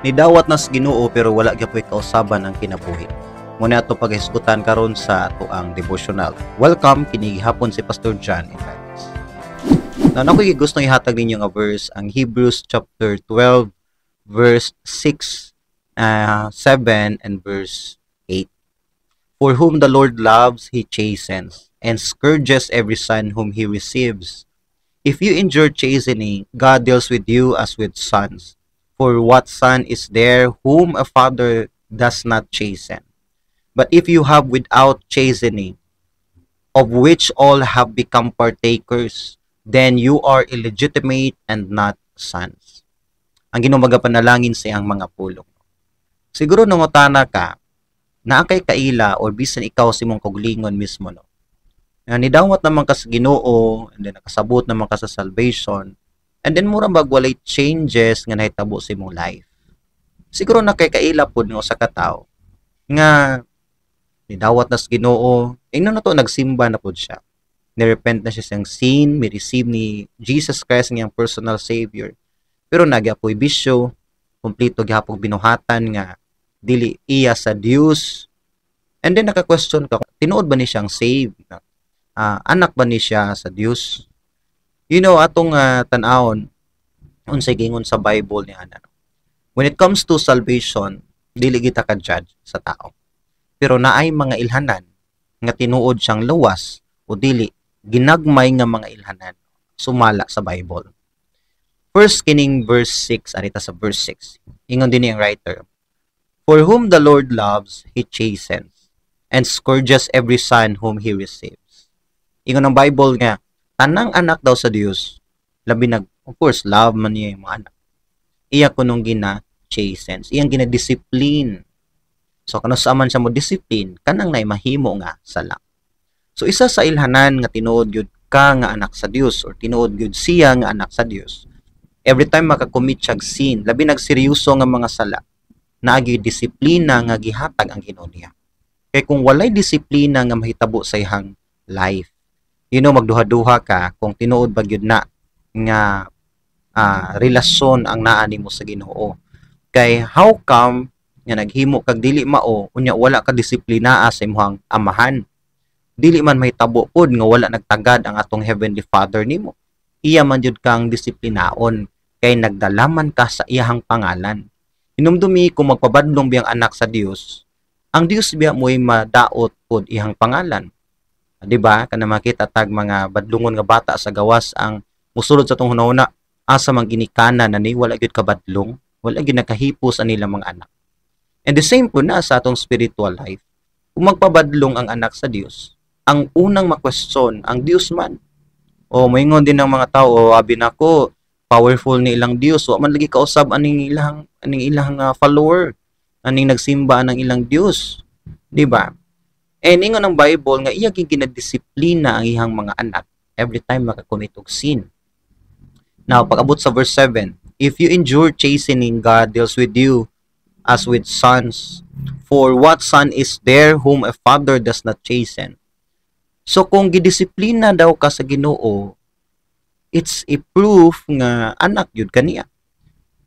Nidawat na sa Ginoo pero wala gyapoy kausaban ang kinabuhi. Muna ato paghisgutan karon sa ato ang devotional. Welcome, kini gihapon si Pastor John Evans. Now, ako gusto ihatag ninyo nga verse ang Hebrews chapter 12 verse 6, 7 and verse 8. "For whom the Lord loves, he chastens, and scourges every son whom he receives. If you endure chastening, God deals with you as with sons. For what son is there whom a father does not chasten? But if you have without chastening, of which all have become partakers, then you are illegitimate and not sons." Ang Ginoo magapanalangin sa iyang mga pulong. Siguro nangutana ka, naa kay kaila or bisan ikaw sa imong kaugalingon mismo, no? Nga nidawat naman ka sa Ginoo and then nakasabot naman ka sa salvation and then mura bag walay changes nga nahitabo sa imong life. Siguro na kay kaila pod nga usa ka tawo nga nidawat na sa Ginoo, ingnon na to, nagsimba na pod siya. Ni-repent na siya sa iyang sin, mi-receive ni Jesus Christ nga iyang personal savior. Pero nagyapoy bisyo, kumpleto gihapong binuhatan nga dili iya sa Dios. And then naka-question ka, tinuod ba ni siyang save? Anak ba ni siya sa Dios? Atong tan-awon unsay giingon sa Bible ni ana. When it comes to salvation, dili kita ka judge sa tao. Pero naay mga ilhanan nga tinuod siyang luwas o dili, ginagmay nga mga ilhanan sumala sa Bible. First, kining verse 6, arita sa verse 6. Ingon din ang writer, "For whom the Lord loves, he chastens, and scourges every son whom he receives." Ingon ang Bible nga tanang anak daw sa Dios, labi nag, of course, love man niya yung mga anak. Iya kunong gina chastens, iyang gina-discipline. So kanus-a man siya mo discipline, kanang nay mahimo nga sala. So isa sa ilhanan nga tinuod gyud ka nga anak sa Dios or tinuod gyud siya nga anak sa Dios, every time makakommit siya sin, labi nagseryoso nga mga sala, naagi disiplina nga gihatag ang Ginoo niya. Kay kung walay disiplina nga mahitabo sa iyang life, magduha-duha ka kung tinuod ba gyud na nga relasyon ang naa nimo sa Ginoo. Kay how come nga naghimo kag dili mao, unya wala ka disiplinaa sa imong amahan? Dili man mahitabo pod nga wala nagtagad ang atong heavenly Father nimo. Iya man jud kang disiplinaon kay nagdalaman ka sa iyahang pangalan. Hinumdumi, kung magpabadlong biyang anak sa Dios, ang Dios biya mo'y madaot pod iyang pangalan. Di ba? Kana makita tag mga badlungon nga bata sa gawas, ang musulod sa tong hunahuna, asa man ginikanan na ni, wala gyud kabadlong, wala gyud nakahipos ang nilang mga anak. And the same po na sa atong spiritual life. Kung magpabadlong ang anak sa Dios, ang unang makwestiyon, ang Dios man. O moingon din ng mga tao, "O abi nako, powerful ni ilang Dios, wa man lagi kausab aning ilang follower, aning nagsimba ang ilang Dios." Di ba? And ingon ang Bible nga iya ginadisiplina ang iyang mga anak every time makakommit og sin. Now, pag-abot sa verse 7, "If you endure chastening, God deals with you as with sons. For what son is there whom a father does not chasten?" So kung gidisiplina daw ka sa Ginoo, it's a proof nga anak yun kaniya.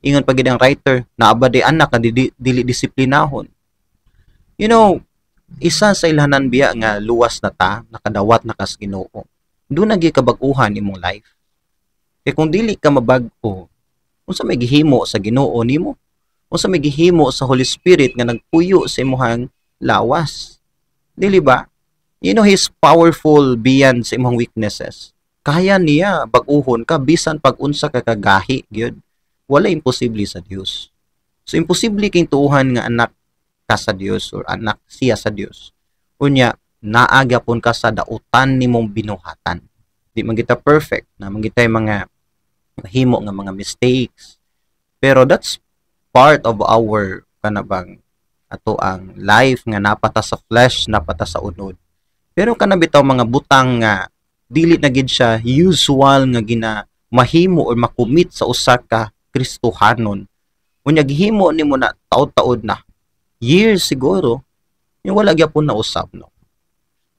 Ingon pa gid ang writer, naa ba di anak nga dili disiplinahon? Isa sa ilhanan biya nga luwas na ta, nakadawat na kas Ginoo, duna gyud kabag-uhan imong life. Kay kung dili ka mabag-o, unsa may gihimo sa Ginoo nimo? Unsa may gihimo sa Holy Spirit nga nagpuyo sa imong lawas? Dili ba? He's powerful beyond sa imong weaknesses. Kaya niya bag-uhon ka bisan pag unsa ka kagahi gyud. Wala imposible sa Dios. So imposible king tuuhan nga anak ka sa Dios or anak siya sa Dios, unya naa gyapon ka sa dautan nimong binuhatan. Di man kita perfect, na man gitay mga mahimo nga mga mistakes. Pero that's part of our kana bang ato ang life nga napata sa flesh, napata sa unod. Pero kana bitaw mga butang nga dili na gid siya usual nga gina mahimo or makumit sa usa ka Kristohanon. Unya gihimo nimo na taod-taod na, years siguro, yung wala gyapon na usab, no?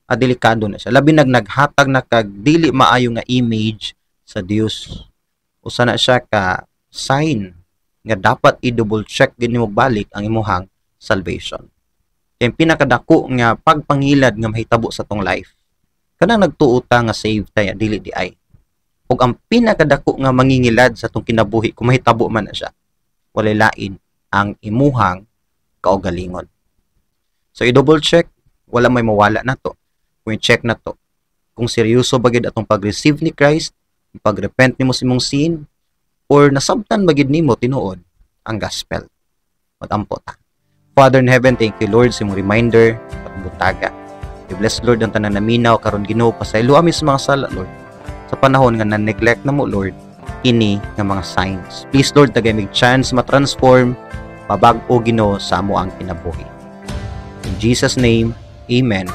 Delikado na siya. Labi nag naghatag na kag dili maayo nga image sa Dios. Usa na siya ka sign nga dapat i-double check gid nimo balik ang imuhang salvation. Kay ang pinakadako nga pagpangilad nga mahitabo sa atong life, kanang nagtuo ta nga save ta, dili diay. Ug ang pinakadako nga mangingilad sa atong kinabuhi kung mahitabo man na siya, walay lain ang imuhang kaugalingon. So i-double check, wala may mawala nato kung i-check nato kung seryoso ba gid atong pag-receive ni Christ, pag-repent nimo sa imong sin, or nasabtan ba gid nimo tinuod ang gospel. Magampo ta. Father in heaven, thank you, Lord, sa imong reminder at butaga. I-bless, Lord, ang tanan naminaw karon. Ginoo, pasaylo ami sa mga sala, Lord, sa panahon nga na-neglect na mo, Lord, kini nga mga signs. Please, Lord, tagay mig chance ma-transform, mabag-o, Ginoo, sa amo ang kinabuhi. In Jesus' name, amen.